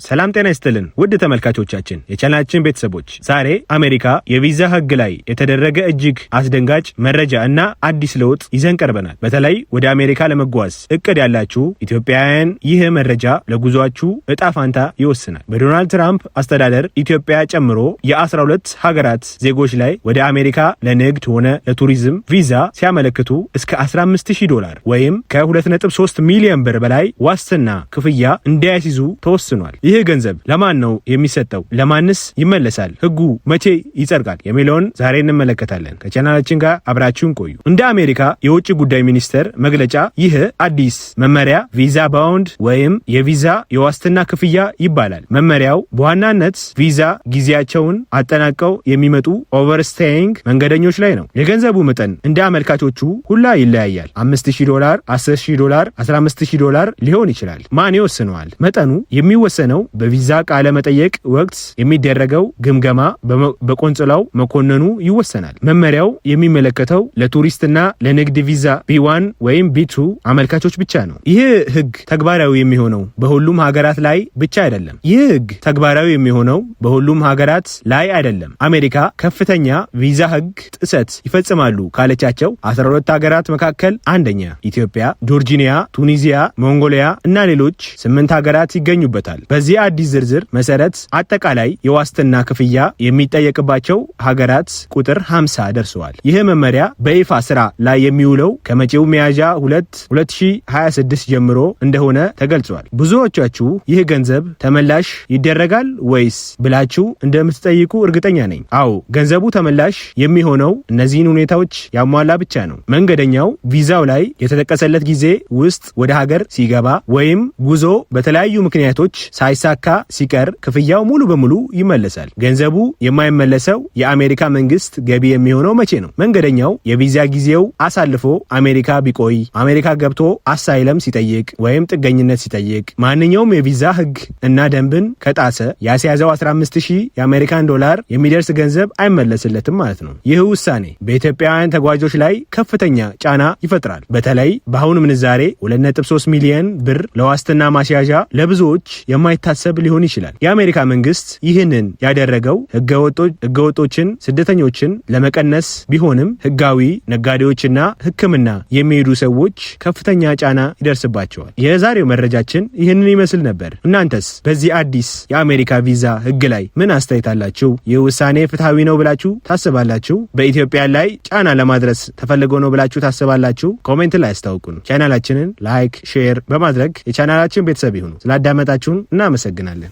ሰላም ጤና ይስጥልን ውድ ተመልካቾቻችን፣ የቻናላችን ቤተሰቦች፣ ዛሬ አሜሪካ የቪዛ ሕግ ላይ የተደረገ እጅግ አስደንጋጭ መረጃ እና አዲስ ለውጥ ይዘን ቀርበናል። በተለይ ወደ አሜሪካ ለመጓዝ እቅድ ያላችሁ ኢትዮጵያውያን ይህ መረጃ ለጉዟችሁ እጣ ፋንታ ይወስናል። በዶናልድ ትራምፕ አስተዳደር ኢትዮጵያ ጨምሮ የ12 ሀገራት ዜጎች ላይ ወደ አሜሪካ ለንግድ ሆነ ለቱሪዝም ቪዛ ሲያመለክቱ እስከ 15000 ዶላር ወይም ከ2.3 ሚሊዮን ብር በላይ ዋስትና ክፍያ እንዲያስይዙ ተወስኗል። ይህ ገንዘብ ለማን ነው የሚሰጠው? ለማንስ ይመለሳል? ህጉ መቼ ይጸድቃል? የሚለውን ዛሬ እንመለከታለን። ከቻናላችን ጋር አብራችሁን ቆዩ። እንደ አሜሪካ የውጭ ጉዳይ ሚኒስቴር መግለጫ ይህ አዲስ መመሪያ visa bond ወይም የቪዛ የዋስትና ክፍያ ይባላል። መመሪያው በዋናነት ቪዛ ጊዜያቸውን አጠናቀው የሚመጡ overstaying መንገደኞች ላይ ነው። የገንዘቡ መጠን እንደ አመልካቾቹ ሁላ ይለያያል። 5000 ዶላር፣ 10,000 ዶላር፣ 15,000 ዶላር ሊሆን ይችላል። ማን ይወስነዋል? መጠኑ የሚወሰነው በቪዛ ቃለ መጠየቅ ወቅት የሚደረገው ግምገማ በቆንጽላው መኮንኑ ይወሰናል። መመሪያው የሚመለከተው ለቱሪስትና ለንግድ ቪዛ B1 ወይም B2 አመልካቾች ብቻ ነው። ይህ ህግ ተግባራዊ የሚሆነው በሁሉም ሀገራት ላይ ብቻ አይደለም። ይህ ህግ ተግባራዊ የሚሆነው በሁሉም ሀገራት ላይ አይደለም። አሜሪካ ከፍተኛ ቪዛ ህግ ጥሰት ይፈጽማሉ ካለቻቸው 12 ሀገራት መካከል አንደኛ ኢትዮጵያ፣ ጆርጂኒያ፣ ቱኒዚያ፣ ሞንጎሊያ እና ሌሎች ስምንት ሀገራት ይገኙበታል። በዚህ አዲስ ዝርዝር መሰረት አጠቃላይ የዋስትና ክፍያ የሚጠየቅባቸው ሀገራት ቁጥር 50 ደርሰዋል። ይህ መመሪያ በይፋ ስራ ላይ የሚውለው ከመጪው ሚያዝያ 2 2026 ጀምሮ እንደሆነ ተገልጿል። ብዙዎቻችሁ ይህ ገንዘብ ተመላሽ ይደረጋል ወይስ ብላችሁ እንደምትጠይቁ እርግጠኛ ነኝ። አዎ፣ ገንዘቡ ተመላሽ የሚሆነው እነዚህን ሁኔታዎች ያሟላ ብቻ ነው። መንገደኛው ቪዛው ላይ የተጠቀሰለት ጊዜ ውስጥ ወደ ሀገር ሲገባ ወይም ጉዞ በተለያዩ ምክንያቶች ሳይሳካ ሲቀር ክፍያው ሙሉ በሙሉ ይመለሳል። ገንዘቡ የማይመለሰው የአሜሪካ መንግስት ገቢ የሚሆነው መቼ ነው? መንገደኛው የቪዛ ጊዜው አሳልፎ አሜሪካ ቢቆይ፣ አሜሪካ ገብቶ asylum ሲጠይቅ ወይም ጥገኝነት ሲጠይቅ፣ ማንኛውም የቪዛ ህግ እና ደንብን ከጣሰ ያስያዘው 15000 የአሜሪካን ዶላር የሚደርስ ገንዘብ አይመለስለትም ማለት ነው። ይህ ውሳኔ በኢትዮጵያውያን ተጓዦች ላይ ከፍተኛ ጫና ይፈጥራል። በተለይ በአሁኑ ምንዛሬ 2.3 ሚሊዮን ብር ለዋስትና ማስያዣ ለብዙዎች የማይታሰብ ሊሆን ይችላል። የአሜሪካ መንግስት ይህንን ያደረገው ህገወጦችን፣ ስደተኞችን ለመቀነስ ቢሆንም ህጋዊ ነጋዴዎችና ሕክምና የሚሄዱ ሰዎች ከፍተኛ ጫና ይደርስባቸዋል። የዛሬው መረጃችን ይህንን ይመስል ነበር። እናንተስ በዚህ አዲስ የአሜሪካ ቪዛ ህግ ላይ ምን አስተያየት አላችሁ? ይህ ውሳኔ ፍትሐዊ ነው ብላችሁ ታስባላችሁ? በኢትዮጵያ ላይ ጫና ለማድረስ ተፈልጎ ነው ብላችሁ ታስባላችሁ? Comment ላይ አስታውቁን። ቻናላችንን like፣ share በማድረግ የቻናላችን ቤተሰብ ይሁኑ። ስላዳመጣችሁን እናመሰግናለን።